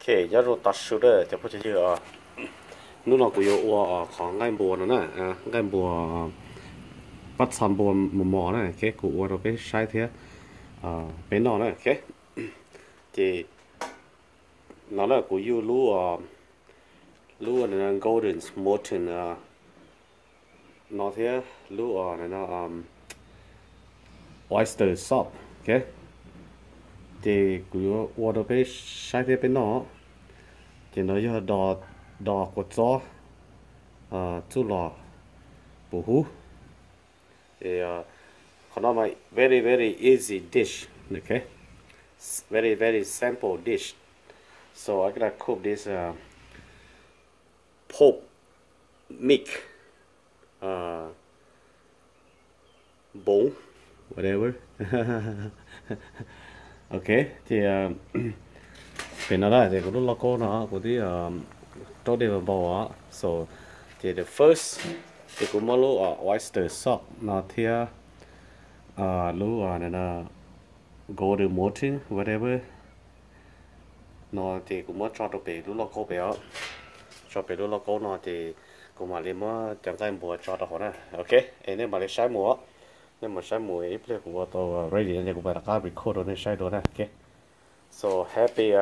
Ok, nyob zoo tag su na cov phooj cov ywg. Hnub no kuv yuav ua qhov nqaij npua no na, nqaij npua, pab txha npua mos mos na, ok, kuv ua rau peb saib thiab peb noj na, ok. Ces no na kuv yuj lub, lub golden molten no thiab lub oyster sauce, ok. Ces kuv yuav ua rau peb saib thiab peb noj. Ces no yog dos kua txob txuj lom puv hub. Qhov no mas very very easy dish, ok, very very simple dish. So I'm gonna cook this pork meat bone, whatever. Ok, ces pem no na ces kuv lub lauj kaub no kuv twb raub dej npau os. So ces the first ces kuv muab lub oyster sauce no thiab lub golden molten whatever no ces kuv muab tso rau pem lub lauj kaub pem os. Tso pem lub lauj kaub no ces kuv mam li muab cov nqaij npua tso rau hauv na, ok. Es nej mam li saib mus, nej mam saib mus ib pliag kuv ua tau ready no ces kuv mam rov qab record rau nej saib dua na, ok. So happy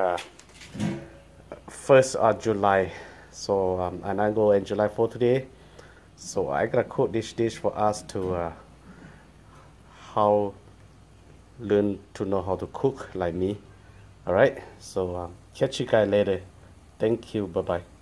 first of July. So I go in July fourth today. So I gonna cook this dish for us to how learn to know how to cook like me. All right. So catch you guys later. Thank you. Bye bye.